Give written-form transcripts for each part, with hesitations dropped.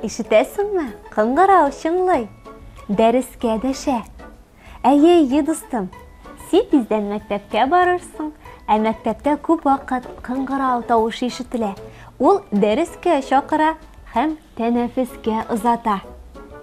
Ишетәсеңме? Кыңгырау чыңлый. Дәрескә дәшә. Әйе, әйе, дустым. Син тиздән мәктәпкә барырсың, ә мәктәптә күп вакыт кыңгырау тавышы ишетелә. Ул дәрескә чакыра һәм тәнәфескә озата.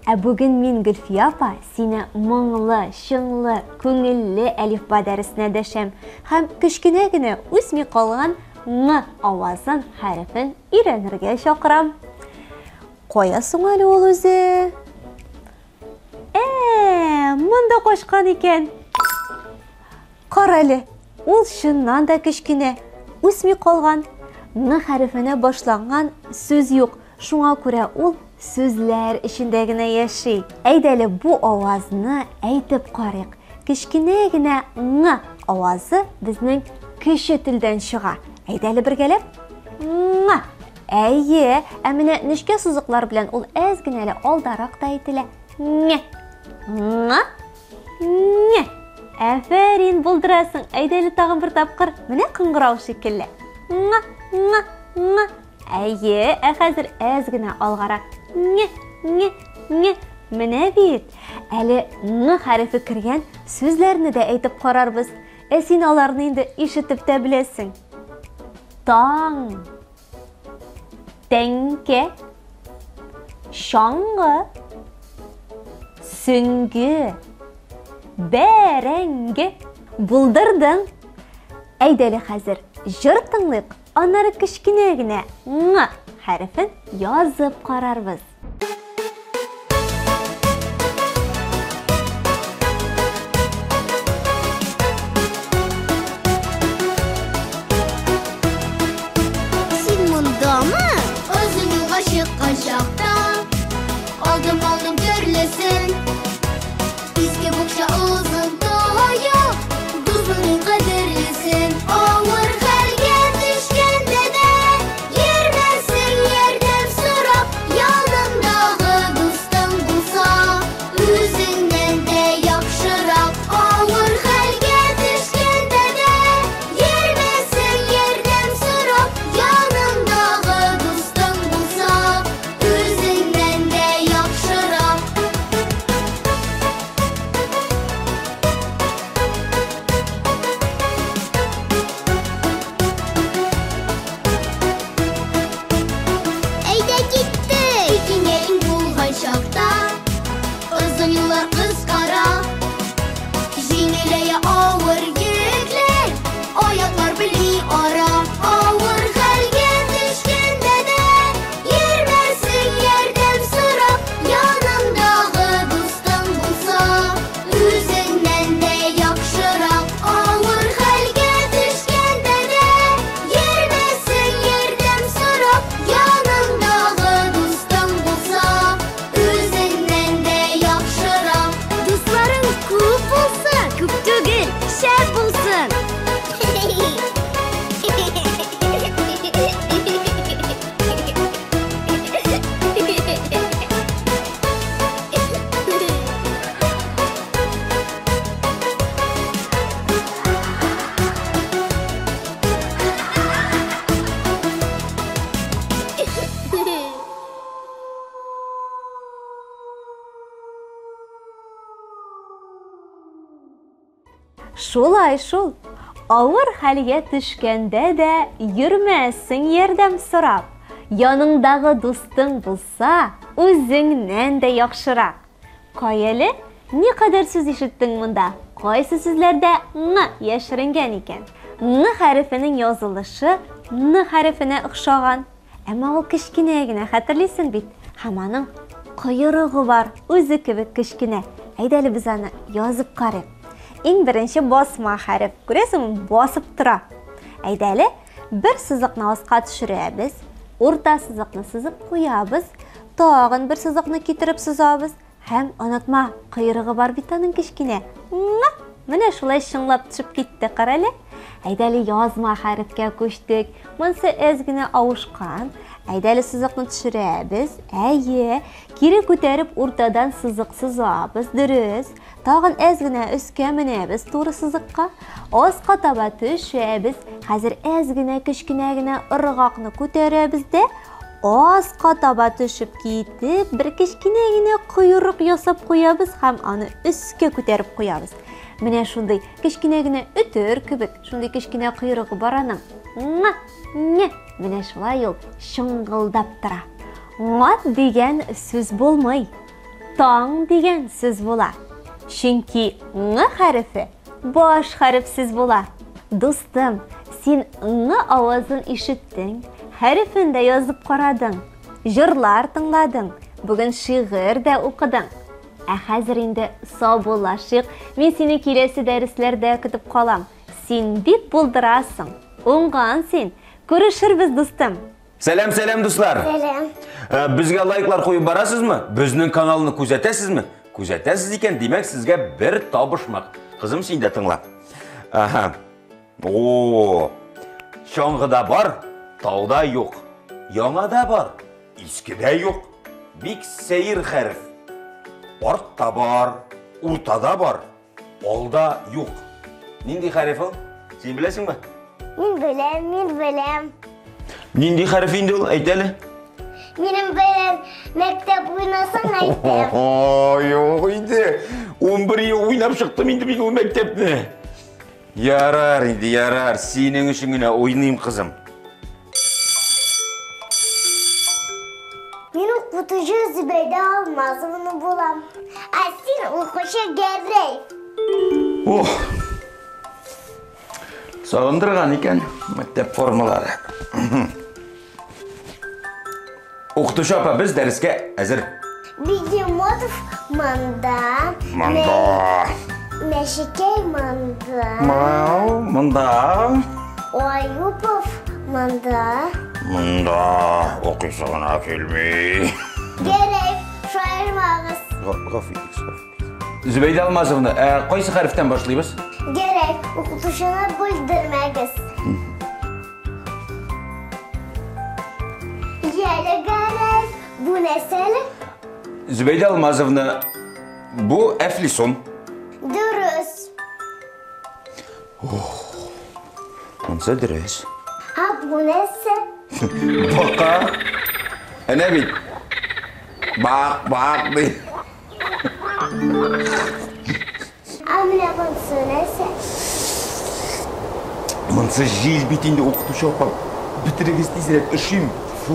Ә бүген мин, Гөлфия апа, сине моңлы, чыңлы, күңелле әлифба дәресенә дәшәм һәм кечкенә генә үсми калган ң авазын, хәрефен өйрәнергә чакырам. Кая соң әле ул үзе? Ә, монда качкан икән. Кара әле, ул чыннан да кечкенә, үсми калган. Н хәрефенә башланган сүз юк, шуңа күрә ул сүзләр эчендә генә яши. Әйдә әле бу авазны әйтеп карыйк. Кечкенә генә ң авазы безнең кече телдән чыга. Әйдә әле бергәләп. Ң. Әйе, ә менә нечкә сузыклар белән ул әз генә әле алдарак та әйтелә. Ң. Ң. Ң. Әфәрин, булдырасың. Әйдә әле тагын бер тапкыр. Менә кыңгырау шикелле. Ң, ң, ң. Әйе, ә хәзер әз генә алгарак. Ң, ң, ң. Менә бит. Әле ң хәрефе кергән сүзләрне дә әйтеп карарбыз. Ә син аларны инде ишетеп тә беләсең. Таң. Тәңкә. Чаңгы. Сөңге. Бәрәңге. Булдырдың. Әйдә әле хәзер җыр тыңлыйк, аннары кечкенә генә ң хәрефен язып карарбыз. Син мондамы? Озын юлга чыккан чакта Алдым алдым төрлесен Иске букча озын таяк Дусның иң кадерлесен Авыр хәлгә төшкәндә дә Йөрмәсең ярдәм сорап, яныңдагы дустың булса, үзеңнән дә яхшырак. Авыр хәлгә төшкәндә дә, йөрмәсең ярдәм сорап, яныңдагы дустың булса, үзеңнән дә яхшырак. Әйдә киттек! Икеңә иң булган чакта Озын юллар кыскара Җиңеләя авыр йөкләр Аяклар белми ара Авыр хәлгә төшкәндә дә Йөрмәсең ярдәм сорап Яныңдагы дустың булса Үзеңнән дә яхшырак Авыр хәлгә төшкәндә дә Йөрмәсең ярдәм сорап Яныңдагы дустың булса Үзеңнән дә яхшырак Дусларың күп булсын, күп түгел, шәп булсын. Шулай шул. Авыр хәлгә төшкәндә дә йөрмәссең ярдәм сорап. Яныңдагы дустың булса, үзеңнән дә яхшырак. Каяле, никадәр сүз ишеттең монда? Кайсы сүзләрдә ң яшеренгән икән? Ң хәрефенең язылышы н хәрефенә охшаган. Әмма ул кечкенә генә, хәтерлисең бит. Һәм аның койрыгы бар, үзе кебек кечкенә. Әйдә әле без аны язып карыйк. Иң беренче басма хәреф. Күрәсеңме, басып тора. Әйдә әле, бер сызыкны аска төшерәбез, урта сызыкны сызып куябыз, тагын бер сызыкны китереп сызабыз һәм онытма, койрыгы бар бит аның кечкенә. Менә шулай чыңлап төшеп китте, кара әле. Әйдә әле язма хәрефкә күчтек. Монысы әз генә авышкан. Әйдә әле сызыкны төшерәбез. Әйе, кире күтәреп уртадан сызык сызабыз, дөрес. Тагын әз генә өскә менәбез туры сызыкка. Аска таба төшәбез. Хәзер әз генә кечкенә генә ыргакны күтәрәбез дә, Аска таба төшеп китеп, бер кечкенә генә койрык ясап куябыз һәм аны өскә күтәреп куябыз. Менә шундый кечкенә генә өтер кебек, шундый кечкенә койрыгы бар аның. Ңа, ңә. Менә шулай ул чыңгылдап тора. Ңат дигән сүз булмый. Таң дигән сүз була. Чөнки ң хәрефе баш хәрефсез була. Дустым, син ң авазын ишеттең, хәрефен дә язып карадың, җырлар тыңладың, бүген шигырь дә укыдың. Ә хәзер инде саубуллашыйк. Мин сине киләсе дәресләрдә көтеп калам. Син бик булдырасың. Уңган син. Күрешербез, дустым. Сәлам, сәлам, дуслар. Сәлам. Э, безгә лайклар куеп барасызмы? Безнең каналны күзәтәсезме? Күзәтәсез икән, димәк, сезгә бер табышмак. Кызым, син дә тыңла. Аһа. О! Чаңгыда бар, тауда юк. Яңада бар, искедә юк. Бик сәер хәреф. Артта бар, уртада бар, Алда юк. Нинди хәреф ул? Син беләсеңме? Мин беләм, мин беләм. Нинди хәреф инде ул? Әйт әле. Минем белән мәктәп уйнасаң әйтәм. Юк инде. 11 ел уйнап чыктым инде мин ул мәктәпне. Ярар инде, ярар. Синең өчен генә уйныйм, кызым. Мин укытучы Зөбәйдә Алмазовна булам. Ә син укучы Гәрәй. Ох. Сагындырган икән мәктәп формалары. Укытучы апа, без дәрескә әзер. Бегемотов монда. Монда. Мәшекәй монда. Мау, монда. Аюпов монда. Монда укыйсы гына килми. Гәрәй, шаярмагыз. Гафу итегез, гафу итегез. Зөбәйдә Алмазовна, ә кайсы хәрефтән башлыйбыз? Гәрәй, укытучыны бүлдермәгез. Яле, Гәрәй, бу нәрсә әле? Зөбәйдә Алмазовна, бу әфлисун. Дөрес. Монсы дөрес. Ә бу нәрсә? Бака. Әнә бит. Бак, бак ди. Ә менә монысы нәрсә? Монысы җил бит инде, укытучы апа. Бетерегез тизрәк, өшим. Фу.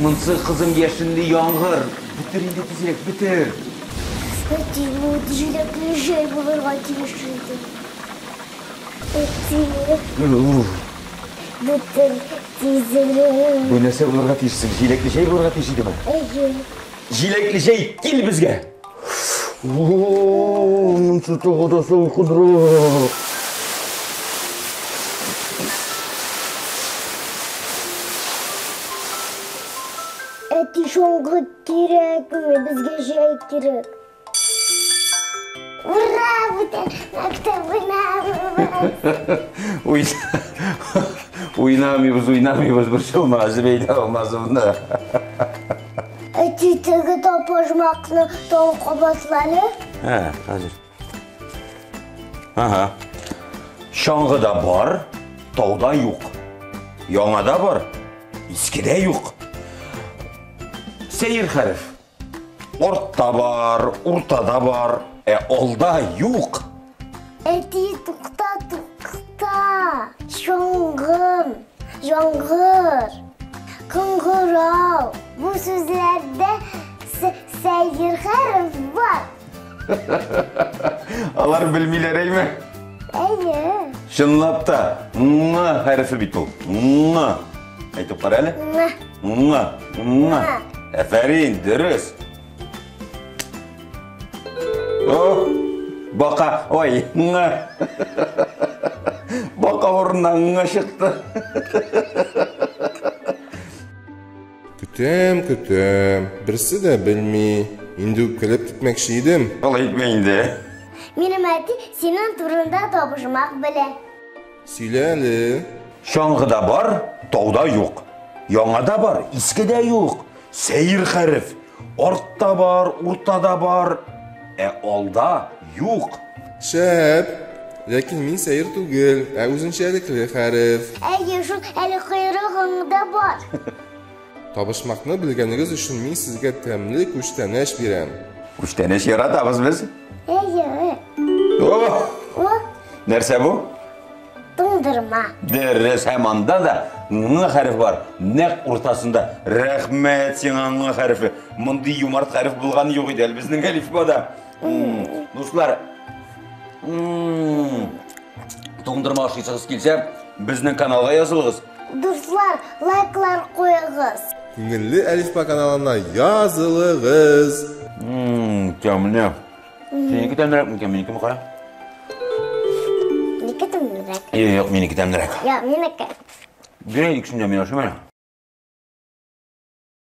Монысы, кызым, яшенле яңгыр. Бетер инде тизрәк, бетер. Әти, бу җиләкле җәй булырга тиеш иде. Әти, бетер тизрәк. Бу нәрсә булырга тиеш соң? Җиләкле җәй булырга тиеш идеме? Әйе. Җиләкле җәй, кил безгә! Монсы тагы да салкынрак. Әти, чаңгы кирәкми, безгә җәй кирәк. Ура, бүтән мәктәп уйнамыйбыз. Уйнамыйбыз, уйнамыйбыз, борчылма, Зөбәйдә Алмазовна. Әти, теге табышмакны тагын кабатла әле. Ә, хәзер. Ага. Чаңгыда бар, тауда юк. Яңада бар, искедә юк. Сәер хәреф. Артта бар, уртада бар, ә алда юк. Әти, тукта, тукта. Чаңгым, яңгыр, кыңгырау. Бу сүзләрдә сәер хәреф бар. Алар белмиләр әйме? Әйе. Чынлап та, ң хәрефе бит ул. Ң. Әйтеп кара әле. Ң. Ң. Ң. Әфәрин, дөрес. О, бака, ой, ң. Бака урынына ң чыкты. Көтәм, көтәм, берсе дә белми. Инде үпкәләп китмәкче идем. Алай итмә инде. Минем әти синең турында табышмак белә. Сөйлә әле. Чаңгыда бар, тауда юк. Яңада бар, искедә юк. Сәер хәреф. Артта бар, уртада бар, ә алда юк. Шәп! Ләкин мин сәер түгел, ә үзенчәлекле хәреф. Әйе, шул әле койрыгың да бар. Табышмакны белгәнегез өчен мин сезгә тәмле күчтәнәч бирәм. Күчтәнәч яратабыз без. Әйе. О! О! Нәрсә бу? Туңдырма. Дөрес, һәм анда да ң хәрефе бар. Нәкъ уртасында. Рәхмәт сиңа, ң хәрефе. Мондый юмарт хәреф булган юк иде әле безнең әлифбада. Дуслар, туңдырма ашыйсыгыз килсә, безнең каналга язылыгыз. Дуслар, лайклар куегыз. Күңелле әлифба каналына язылыгыз. Тәмле. Синеке тәмлерәк микән, минекеме кара? Минеке тәмлерәк. Юк, минеке тәмлерәк. Юк, минеке. Бирә икесен дә мин ашыйм әле.